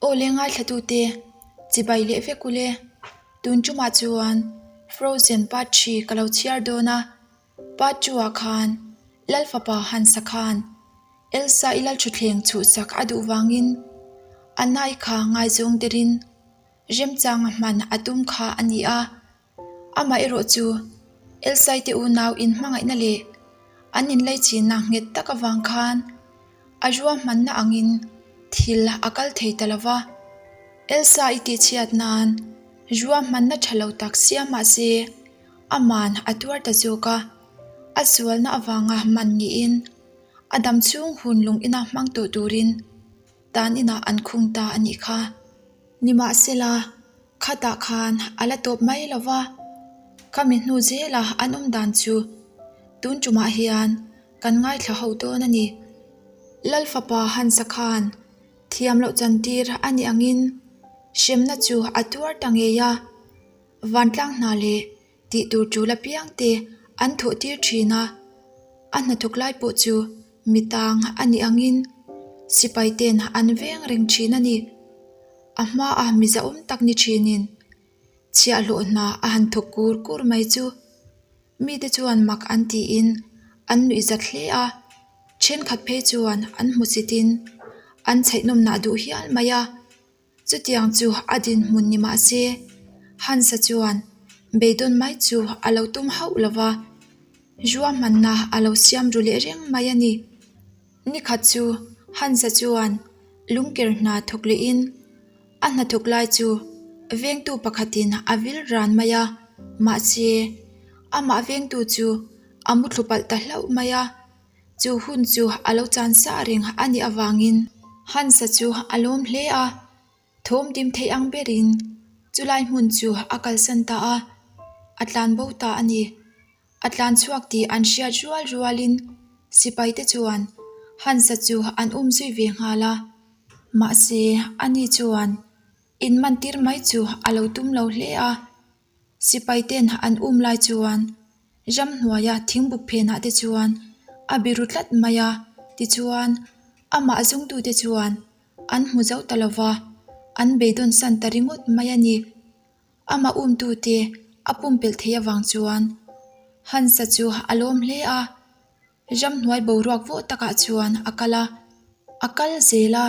Aw le ngaithlatute, chibai leh vek ule. Tun tumah chuan Frozen part thi ka lo chhiar dawn a, part two ah khan Lal fapa Hansa khan Elsa i Lalthuthleng chhuhsak a duh vangin Anna-i kha ngaizawng derin remchanga hman a tum kha a ni a. Amah erawh chu Elsai te unau inhmangaihna leh an inlaichinna nghet tak avang khan a ruahmanna angin thil a kal thei ta lo va. Elsa i tihchhiat nan ruahmanna tha lo tak siam mah se aman a tuar ta zawk a, a sualna avanga man niin a dam chhung hun lung ina hmang tawh turin tan inah an khung ta a nih kha. Nimahsela, khatah khan a la tawp mai lo va, khami hnu zela an awm dan chu tun tumah hian kan ngaithla ho dawn a ni. Lal fapa Hansa khan thiam loh chantir a nih angin hremna chu a tuar ta ngei a, vantlang hna leh tih tur tul apiang te an thawh tir thin a, a hnathawk lai pawh chu mi tang a nih angin sipai ten an veng reng thin a ni. A hmaa mi zahawm tak ni thinin chhiahhlawh hna a han thawk kur kur mai chu mite chuan mak an tiin an nuih zat hle a, thenkhat phei chuan an hmusitin an chhaihnawmnah duh hial mai a. Chutiang chu a dinhmun ni mah se, Hansa chuan beidawn mai chu a lo tum hauh lo va, ruahmanna a lo siam ru leh reng mai a ni. Nikhat chu Hansa chuan lungker hna thawk lehin a hnathawk lai chu vengtu pakhatin a vil ran mai a, mahse amah vengtu chu a muthlu palh ta hlauh mai a. Chu hun chu a lo chan sa reng a nih avangin Hansa chu a lawm hle a, thawm dim theih ang berin chulai hmun chu a kalsan ta a, a tlan bo ta a ni. A tlan chhuak tih an hriat rual rualin sipai te chuan Hansa chu an um zui ve nghal a, mahse ani chuan inmantir mai chu a lo tum lo hle a. Sipai ten an um lai chuan ramhnuaia thingbuk phenah te chuan a biru tlat mai a, tichuan amah zungtute chuan an hmu zo ta lo va, an beidawn san ta ringawt mai a ni. Amah umtute a pumpelh theih avang chuan Hansa chu a lawm hle a, ramhnuai boruak vawh takah chuan a kal a, a kal zel a,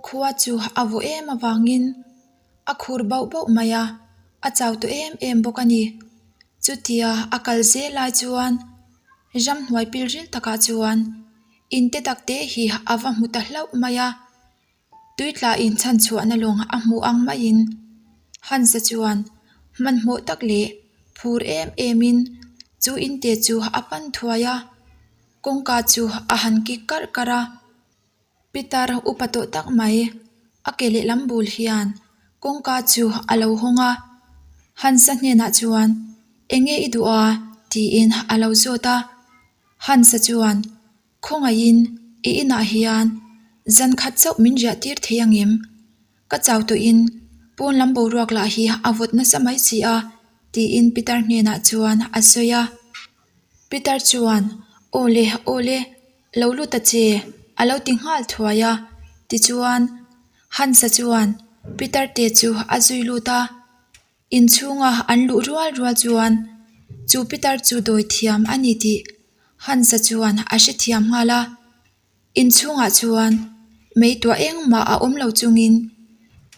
khua chu a vawh em avangin A khur bauh bauh mai a, a chau tawh em em bawk a ni. Chutia a kal zel lai chuan ramhnuai pilril takah chuan in te tak te hi a va hmu ta hlauh mai a. Tuitla in chhanchhuahna lawng a hmuh ang maiin Hansa chuan hmanhmawh tak leh phur em emin chu in te chu a pan thuai a, kawngka chu a han kik karh karh a. Pitar upa tawh tak mai, a ke lehlam bul hian kawngka chu a lo hawng a, Hansa hnenah chuan, Enge i duh a? tiin a lo zawt a. Hansa chuan, Khawngaihin i inah hian zan khat chauh min riah tir thei angem? Ka chau tawhin pawn lam boruak lah hi a vawt nasa mai si a, tiin Pitar hnenah chuan a sawi a. Pitar chuan, Aw le, aw le, Lo lut a che, a lo ti nghal thuai a. Tichuan, Hansa chuan Peter te chu a zui lut a. Inchhunga an luh rual rual chuan chu Peter chu dawi thiam a ni tih Hansa chuan a hrethiam nghal a. Inchhungah chuan meituah engmah a awm lo chungin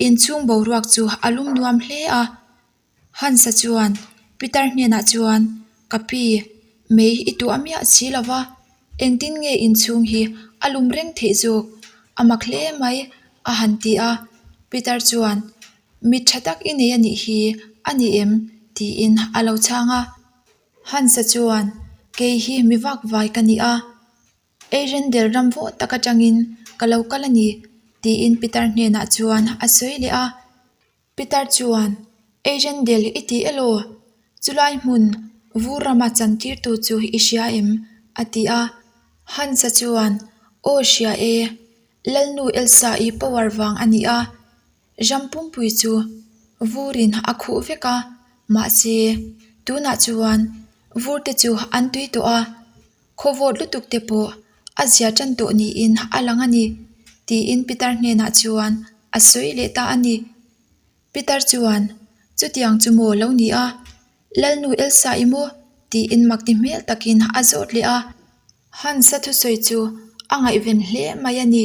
inchhung boruak chu a lum nuam hle a. Hansa chuan Peter hnenah chuan, Ka pi, mei i tuah miah si lo va, engtin nge inchhung hi a lum reng theih zawk? A mak hle mai, a han ti a. Peter chuan, Mit tha tak i nei a nih hi, a ni em? tiin a lo chhang a. Hansa chuan, Kei hi mi vak vai ka ni a, Eirendel ram vawh tak atangin ka lo kal a ni, tiin Peter hnenah chuan a sawi leh a. Peter chuan, Eirendel i ti elaw? Chulai hmun vur rama chantirtu chu i hria em? a ti a. Hansa chuan, Aw hria e, Lalnu Elsa-i power vang a ni a, ram pumpui chu vurin a khuh vek a, mahse tunah chuan vur te chu an tui tawh a, khawvawt lutuk te pawh a zia tan tawh niin a lang a ni, tiin Peter hnenah chuan. a sawi leh ta a ni. Peter chuan, Chutiang chu maw lo ni a, Lalnu Elsa i maw? tiin mak ti hmel takin a zawt leh a. Hans-a thusawi chu a ngaihven hle mai a ni.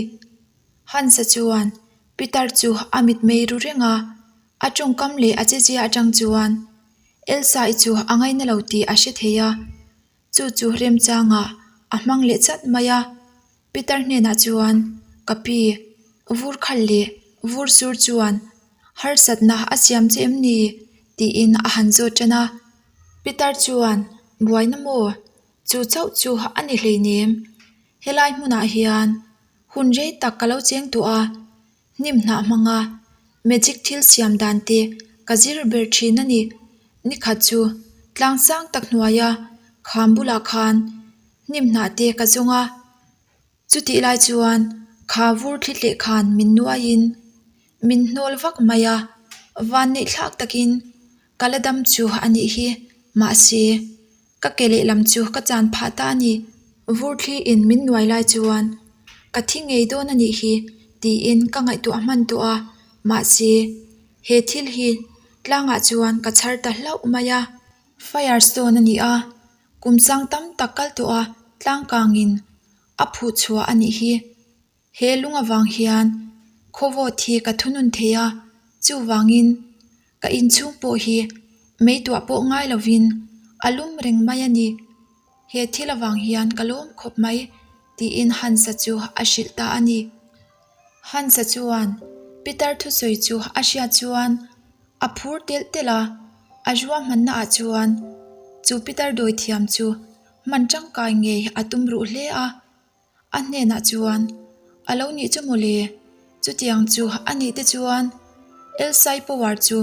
Hans-a chuan Peter chu a mitmei ru reng a, a tawngkam leh a chezia atang chuan Elsa-i chu a ngaina lo tih a hre thei a. Chu chu remchangah a hmang leh chat mai a, Peter hnenah chuan, Ka pi, vur khal leh vur sur chuan harsatna a siam che em ni? tiin a han zawt tan a. Peter chuan, Buaina maw? Chu chauh chu a ni hleinem. Helai hmunah hian hun rei tak ka lo cheng tawh a, Hnim hnah hmanga magic thil siam dan te ka zir ber thin a ni. Nikhat chu tlang sang tak hnuaia kham bulah khan hnim hnah te ka zawng a. Chutih lai chuan kha vur thli tleh khan min nuaiin min hnawl vak mai a, van neih thlak takin ka la dam chu a nih hi. Mahse, Ka ke lehlam chu ka chan phah ta a ni. Vur thli in min nuai lai chuan ka thi ngei dawn a nih hi tiin ka ngaihtuah hman tawh a, mahse he thil hi tlangah chuan ka chhar ta hlauh mai a. Fire stone a ni a, kum chang tam tak kal tawh a tlang kangin a phuh chhuah a nih hi. He lung avang hian khawvawt hi ka thunun thei a, chuvangin ka inchhung pawh hi meituah pawh ngai lovin a lum reng mai a ni. He thil avang hian ka lawm khawp mai tiin Hansa chu a hrilh ta a ni. Hansa chuan Peter thusawi chu a hriat chuan a phur telh telh a, a ruahmanna ah chuan chu Peter dawithiam chu hman tangkai ngei a tum ruh hle a. A hnenah chuan, A lo nih chu mawle, chutiang chu a nih te chuan Elsai power chu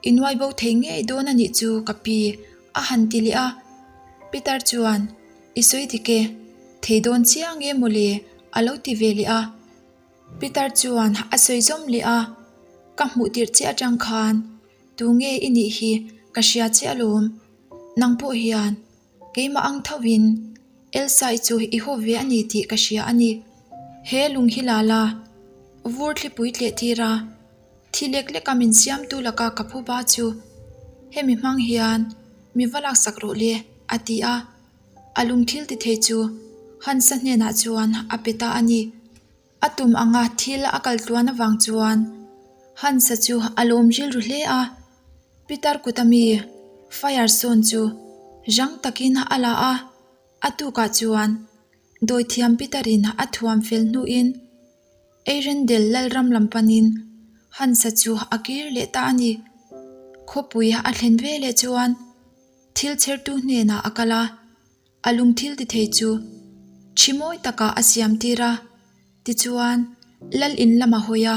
i nuai bo thei ngei dawn a nih chu ka pi, a han ti leh a. Peter chuan, I sawi dik e, thei dawn chiang e mawle, a lo ti ve leh a. Peter chuan a sawi zawm leh a, Ka hmuh tirh che atang khan tunge i nih hi ka hria che alawm, nang pawh hian Keimah ang thovin Elsai chu i haw ve a ni tih ka hria a ni. He lung hi la la, vur thlipui tleh tir a, thi lek leka min siamtu laka ka phu ba chu hemi hmang hian mi va laksak rawh le, a ti a. A lung thil ti thei chu Hansa hnenah chuan a pe ta a ni. A tum anga thil a kal tluan avang chuan Hansa chu a lawm rilru hle a. Pitar kuta mi fire sawn chu rang takin a la a, a tukah chuan dawithiam Pitarin a thuam fel hnuin Eirendel lalram lam panin Hansa chu a kir leh ta a ni. Khawpui a thlen veleh chuan thil chhertu hnenah a kal a. A lung thil ti thei chu thi mawi takah a siam tir a, tichuan lal in lam a hawi a,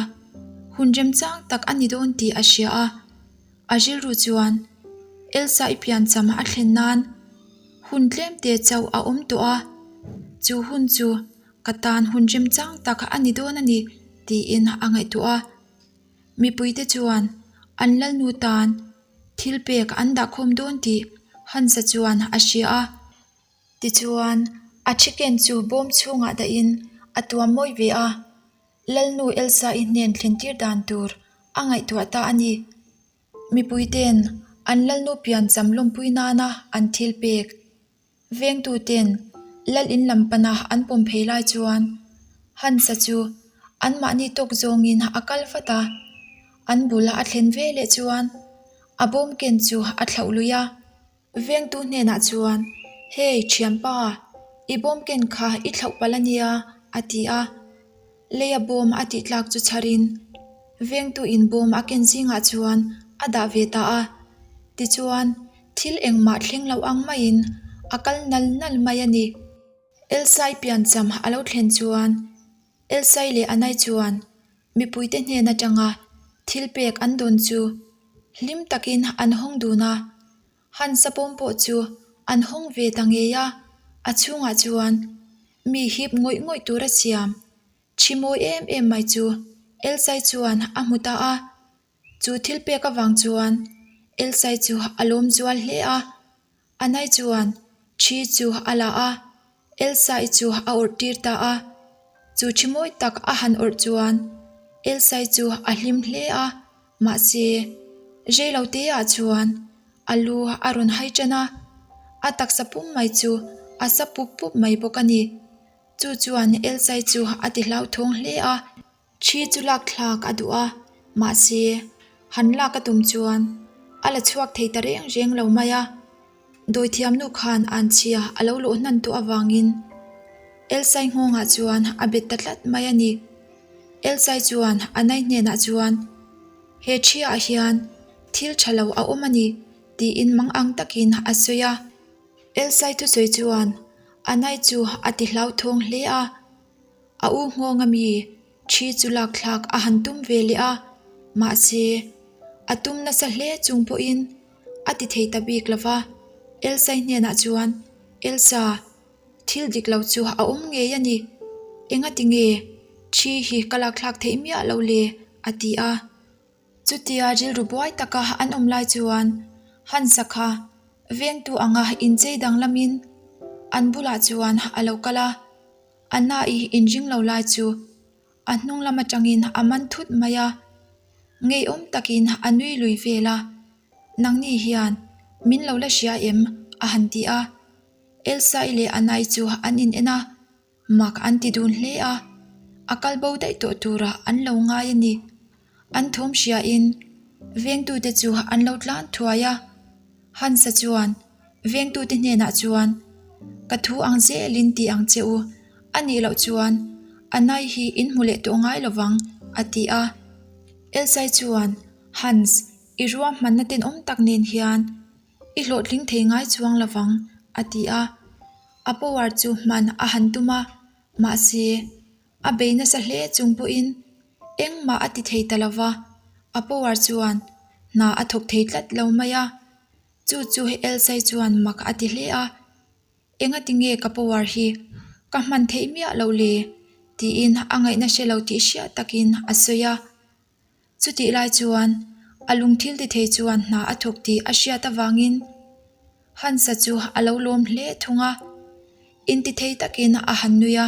hun remchang tak a ni dawn tih a hria a. A rilru chuan Elsa i piancham a thlen nan hun tlem te chauh a awm tawh a, chu hun chu ka tan hun remchang tak a ni dawn a ni tiin a ngaihtuah a. Mipuite chuan an lalnu tan Thil pek an dah khawm dawn tih Hansa chuan a hria a. Tichuan, a thiken chu bawm chhungah dahin a tuam mawi ve a. Lalnu Elsa-i hnen thlen tir dan tur a ngaihtuah ta a ni. Mipuite'n an lalnu piancham lawmpui nana an thil pek Vengtuten lal in lam pana an pawm phei lai chuan Hansa chu anmahni tawk zawngin a kal vat a, an bul a thlen ve leh chuan a bawm ken chu a thlauh lui a. Vengtu hnenah chuan, Hey thianpa, i bawm ken kha i thlauh palh a nia, a ti a. Leia bawm a tih tlak chu chharin vengtu in bawm a ken zingah chuan a dah ve ta a. Tichuan, thil engmah thleng lo ang maiin a kal nal nal mai a ni. Elsai piancham a lo thlen chuan Elsai leh Anai chuan mipuite hnen atanga thil pek an dawn chu hlim takin an hawng dun a. Hansa pawm pawh chu an hawng ve ta ngei a, a chhungah chuan mi hip ngawih ngawih tur a siam. Thi mawi em em mai chu Elsai chuan a hmu ta a, chu thil pek avang chuan Elsai chu a lawm zual hle a. Anai chuan thi chu a la a, Elsai chu a awrh tir ta a, chu thi mawi tak a han awrh chuan. Elsai chu a hlim hle a, mahse, reiloteah chuan a lu a rawn hai tan a, a taksa pum mai chu a sa pup pup mai bawk a ni. Chu chuan Elsai chu a ti hlauthawng hle a. Thi chu lak thlak a duh a, mahse, han lak a tum chuan a la chhuak thei ta reng reng lo mai a. Dawithiamnu khan anchhia a lo lawh hnan tawh avangin Elsai nghawngah chuan a bet ta tlat mai a ni. Elsai chuan Anai hnenah chuan, He thiah hian thil tha lo a awm a ni, tiin mang ang takin a sawi a. Elsai thusawi chuan Anai chu a ti hlauthawng hle a. A u nghawng ami thi chu lak thlak a han tum ve leh a, mahse, a tum nasa hle chung pawhin a ti thei ta bik lo va. Elsai hnenah chuan, Elsa, thil dik lo chu a awm ngei a ni. Engati nge thi hi ka lak thlak theih miah lo le? a ti a. Chutia rilru buai taka an awm lai chuan Hansa kha vengtu anga inchei danglamin an bulah chuan a lo kal a. A na'i inring lo lai chu a hnung lam atangin a man thut mai a, ngeiawm takin a nui lui vel a, Nangni hian min lo la hria em? a han ti a. Elsa-i leh Anai chu an in en a, mak an ti dun hle a, a kal bo daih tawh turah an lo ngai a ni. An thawm hriain vengtute chu an lo tlan thuai a, Hansa chuan vengtute hnenah chuan, Ka thu ang zelin ti ang che u, a nih loh chuan a nai hi in hmu leh tawh ngai lovang, a ti a. Elsai chuan, Hans, i ruahmanna tenawm tak nen hian i hlawhtling thei ngai chuang lovang, a ti a. A power chu hman a han tum a, mahse, A bei nasa hle chung pawhin engmah a ti thei ta lo va, a power chuan hna a thawk thei tlat lo mai a. Chu chu Elsai chuan mak a ti hle a, Engati nge ka power hi ka hman theih miah loh le? tiin a ngaihna hre lo tih hriat takin a sawi a. Chutih lai chuan a lungthil ti thei chuan hna a thawk tih a hriat avangin Hansa chu a lo lawm hle thung a, intithei takin a han nui a.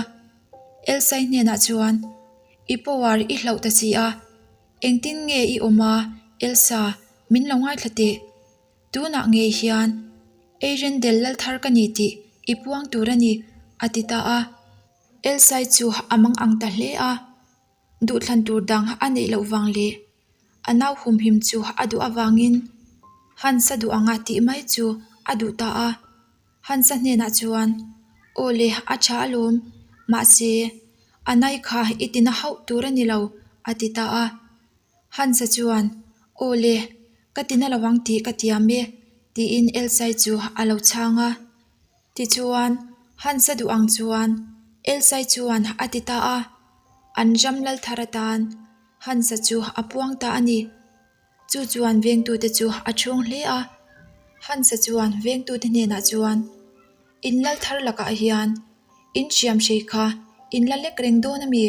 Elsai hnenah chuan, I power i hlauh ta si a, engtin nge i awm a Elsa, min lo ngaithla teh. Tunah ngei hian Eirendel Lalthar ka ni tih i puang tur a ni, a ti ta a. Elsai chu a mang ang ta hle a. Duhthlan tur dang a neih loh vang leh a nau humhim chu a duh avangin Hansa duh anga tih mai chu a duh ta a. Hansa hnenah chuan, Aw le, a tha alawm, mahse, a nai kha i tina hauh tur a ni lo, a ti ta a. Hansa chuan, Aw le, ka tina lo ang tih ka tiam e, tiin Elsai chu a lo chhang a. Tichuan, Hansa duh ang chuan Elsai chuan a ti ta a, an ram lal thar atan Hansa chu a puang ta a ni. Chu chuan vengtute chu a chhung hle a, Hansa chuan vengtute hnenah chuan, In lal thar lakah hian in hriam hrei kha in la lek reng dawn a mi?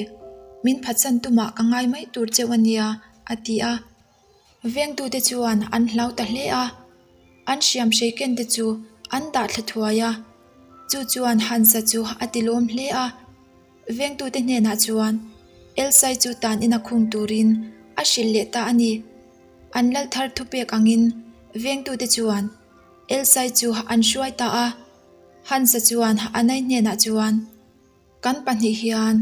Min phatsan tumah ka ngai mai tur cheu a nia, a ti a. Vengtute chuan an hlau ta hle a, an hriam hrei ken te chu an dah thla thuai a, chu chuan Hansa chu a ti lawm hle a. Vengtute hnenah chuan Elsai chu tan ina khung turin a hrilh leh ta a ni. An lal thar thupek angin vengtute chuan Elsai chu an hruai ta a, Hansa chuan Anai hnenah chuan, Kan pahnih hian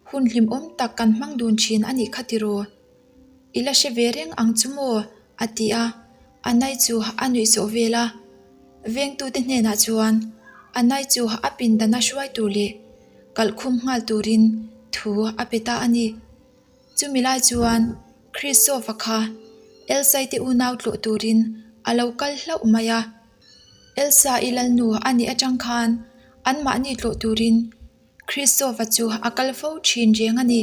hun hlimawm tak kan hmang dun thin a nih kha tiraw? I la hre ve reng ang chu maw? a ti a, Anai chu a nuih sawh vel a. Vengtute hnenah chuan Anai chu a pindana hruai tur leh kalhkhum nghal turin thu a pe ta a ni. Chumi lai chuan Christoph-a kha Elsai te unau tlawh turin a lo kal hlauh mai a. Elsa-i lalnu a nih atang khan anmahni tlawh turin Christoph-a chu a kal fo thin reng a ni.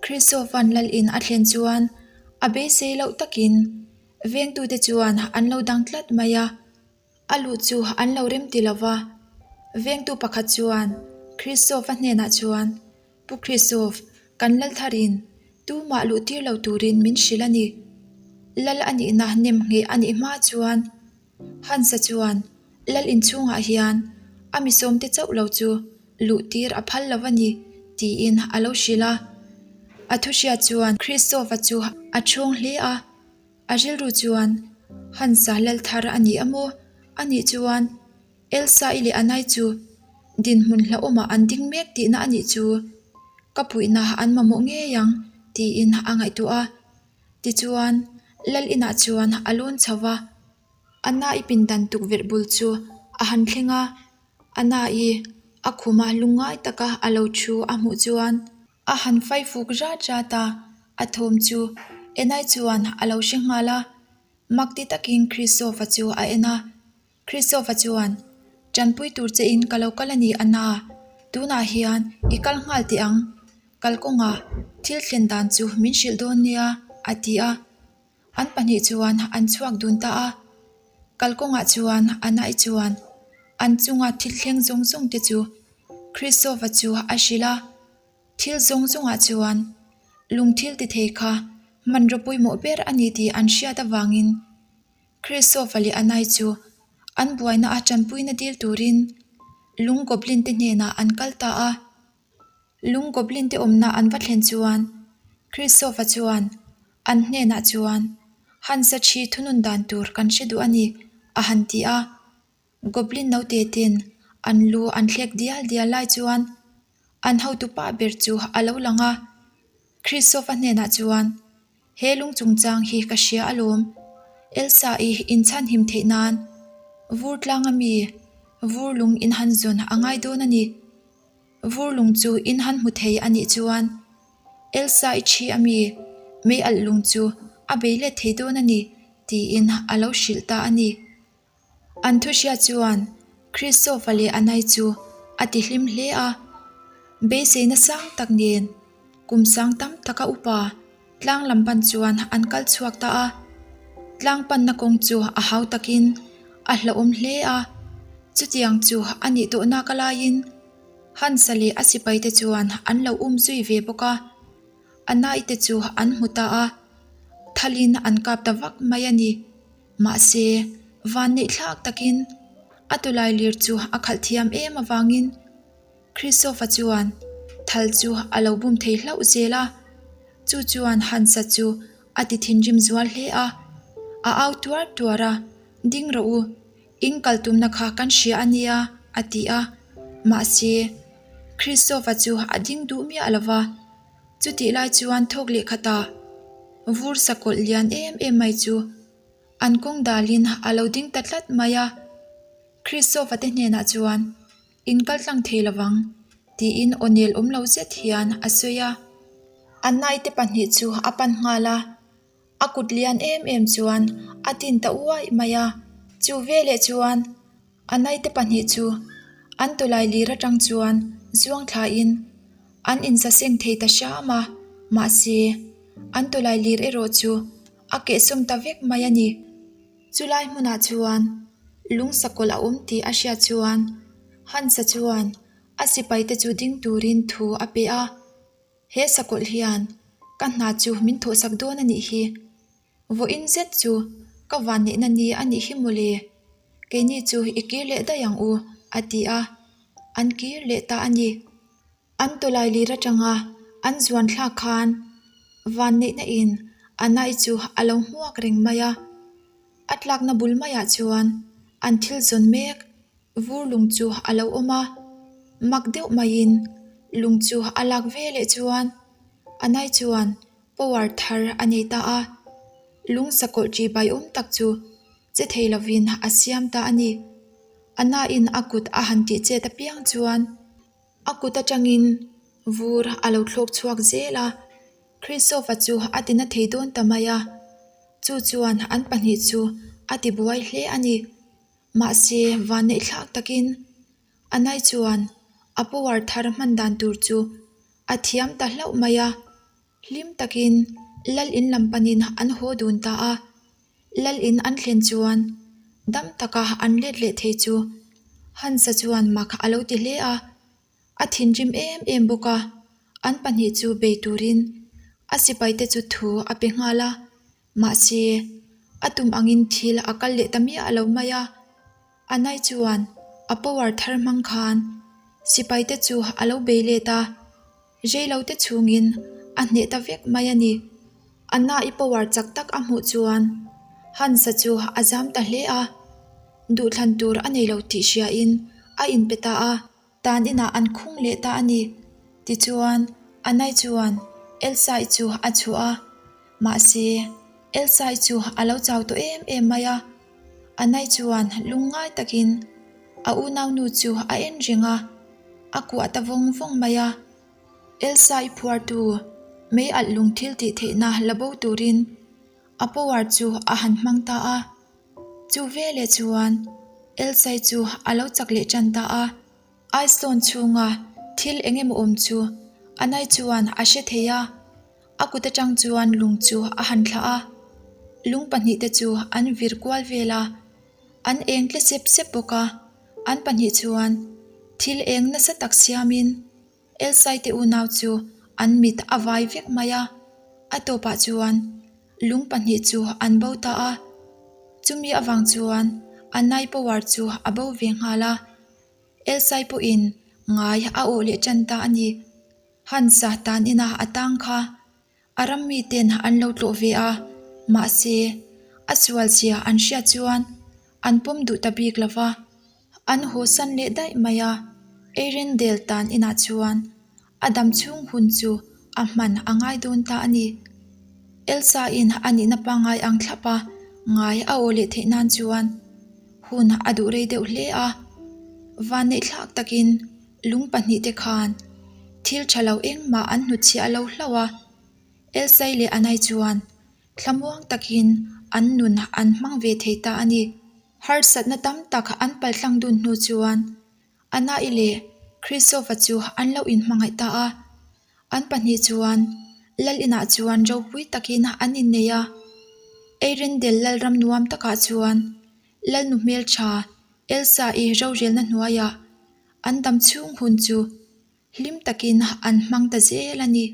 Christoph-a'n lalin a thlen chuan a beisei loh takin vengtute chuan an lo dang tlat mai a. A luh chu an lo rem ti lo va. Vengtu pakhat chuan Christoph-a hnenah chuan, Pu Christoph, kan lal tharin tumah luh tir lo turin min hrilh a ni. Lal a nihna nem ngheh a nih hma chuan Hansa chuan lal inchhungah hian a misawmte chauh lo chu luh tir a phal lo a ni, tiin a lo hrilh a. A thu hriat chuan Christoph-a chu a chhung hle a, a rilru chuan Hans-a lal thar a ni a maw? A nih chuan Elsa-i leh Anai chu dinhmun hlauhawmah an ding mek tihna a nih chu. Ka puihna an mamawh ngei ang tiin a ngaihtuah a. Tichuan, lal inah chuan a lawn chho va, Anna-i pindan tukverh bul chu a han thleng a, Anna-i a khuma lungngai taka a lo thu a hmuh chuan a han fai fuk rat rat a, a thawm chu Enai chuan a lo hre nghal a, mak ti takin Christoph-a chu a en a. Christoph-a chuan, Tanpui tur che in ka lo kal a ni Anna, tunah hian i kal nghal teh ang, kalkawngah thil thlen dan chu min hrilh dawn nia, a ti a. An pahnih chuan an chhuak dun ta a, kalkawngah chuan Anna-i chuan an chunga thil thleng zawng zawng te chu Christoph-a chu a hrilh a, thil zawng zawngah chuan lung thil ti thei kha hmanraw pawimawh ber a ni tih an hriat avangin Christoph-a leh Anna-i chu an buaina a tanpuina dil turin lung goblin te hnenah an kal ta a. Lung goblin te awmna an va thlen chuan Christoph-a chuan an hnenah chuan Hansa thi thunun dan tur kan hre duh a ni a han ti a. Goblin naute ten an lu an thlek dial dial lai chuan an hotu pa ber chu a lo lang a. Christoph-a hnenah chuan He lung chungchang hi ka hria alawm. Elsa-i inchhanhim theih nan vur tlanga mi vur lung inhan zawn a ngai dawn a ni. Vur lung chu in han hmu thei a nih chuan Elsa i thi a mi mei alh lung chu a bei let thei dawn a ni tiin a lo hrilh ta a ni. An thu hria chuan Christoph-a leh Anai chu a ti hlim hle a, beiseina sang tak nen kum sang tam taka upa tlang lam pan chuan an kal chhuak ta a. Tlang panna kawng chu a hau takin a hlauhawm hle a, chutiang chu a nih tawh nak alaiin Hansa leh a sipaite chuan an lo um zui ve bawk a, a naite chu an hmu ta a, thalin an kap ta vak mai a ni. Mahse, vanneih thlak takin a tawlai lir chu a khalh thiam em avangin Christoph-a chuan thal chu a lo bum thei hlauh zel a, chu chuan Hansa chu a ti thinrim zual hle a, a au tuar tuar a, Ding rawh u, in kal tumna kha kan hria a nia, a ti a. Mahse, Christoph-a chu a ding duh miah lo va, chutih lai chuan thawk leh khatah vur sakawlh lian em em mai chu an kawng dalin a lo ding ta tlat mai a. Christoph-a te hnenah chuan, In kal tlang thei lovang, tiin aw nel awm lo zet hian a sawi a. A naite pahnih chu a pan nghal a, a kut lian em em chuan a tin ta uaih mai a. Chu veleh chuan a naite pahnih chu an tawlai lir atang chuan zuang thlain an insaseng thei ta hram a, mahse an tawlai lir erawh chu a kehsawm ta vek mai a ni. Chulai hmunah chuan lung sakawlh a awm tih a hriat chuan Hansa chuan a sipaite chu ding turin thu a pe a, He sakawlh hian ka hna chu min thawhsak dawn a nih hi. Vawiin zet chu ka vanneihna ni a nih hi mawle. Keini chu i kir leh daih ang u, a ti a, an kir leh ta a ni. An tawlai lir atanga an zuan thlak khan vanneihna in a nai chu a lo hmuak reng mai a, a tlakna bul maiah chuan an thil zawn mek vur lung chu a lo awm a, mak deuh maiin lung chu a lak ve leh chuan a nai chuan power thar a nei ta a, lung sakawlh ṭi baiawm tak chu che thei lovin a siam ta a ni. A naiin a kut a han tih chet apiang chuan. A kut atangin vur a lo thlawk chhuak zel a, Christoph-a chu a ti na thei dawn ta mai a, chu chuan an pahnih chu a ti buai hle a ni. Mahse, vanneih thlak takin Anai chuan a power thar hman dan tur chu a thiam ta hlauh mai a, hlim takin lal in lam panin an haw dun ta a. Lal in an thlen chuan dam taka an let leh thei chu Hansa chuan mak a lo ti hle a, a thinrim em em bawk a, an pahnih chu bei turin a sipaite chu thu a pe nghal a, mahse a tum angin thil a kal leh ta miah lo mai a, Anai chuan a power thar hmang khan sipaite chu a lo bei let a. Reilote chhungin A hneh ta vek mai a ni. Anna-i power chak tak a hmuh chuan Hans-a chu a zam ta hle a. Duhthlan tur a nei lo tih hriain a inpe ta a. Tan inah an khung leh ta a ni. Tichuan, Anna-i chuan Elsa-i chu a chhuah a. Mahse, Elsa-i chu a lo chau tawh em em mai a. Anna-i chuan lungngai takin a unaunu chu a en reng a, a kuah ta vawng vawng mai a. Elsa i phuartu mei alh lung thil tih theihna la bo turin a power chu a han hmang ta a. Chu veleh chuan Elsa-i chu a lo chak leh tan ta a. Ice stone chhunga thil eng emaw awm chu Anai chuan a hre thei a, a kut atang chuan lung chu a han thlah a. Lung pahnihte chu an vir kual vel a, an eng tle sep sep bawk a. An pahnih chuan thil eng nasa tak siamin Elsai te unau chu an mit a vai vek mai a, a tawpah chuan lung pahnih chu an bo ta a. Chumi avang chuan Anai power chu a bo ve nghal a, Elsai pawhin ngai a awh leh tan ta a ni. Hansa tan ina a tang kha A ram miten an lo tlawh ve a, mahse, a sual zia an hriat chuan an pawm duh ta bik lo va. An haw san leh daih mai a, Eirendale tan inah chuan a dam chhung hun chu a hman a ngai dawn ta a ni. Elsa-in a nihna pangngai ang thlap a, ngai a aw leh theih nan chuan hun a duh rei deuh hle a. Vanneihthlak takin Lung pahnihte khan thil tha lo engmah an hnutchhiah lo hlauh a, Elsai leh Anai chuan thlamuang takin an nun an hmang ve thei ta a ni. Harsatna tam tak an paltlang dun hnu chuan Anai leh Christopher chu an lo inhmangaih ta a, an pahnih chuan Lal inah chuan ropui takin an innei a, Eirendel Lalram nuam takah chuan Lalnu hmeltha Elsa-i rorelna hnuaiah an dam chhung hun chu hlim takin an hmang ta zel a ni.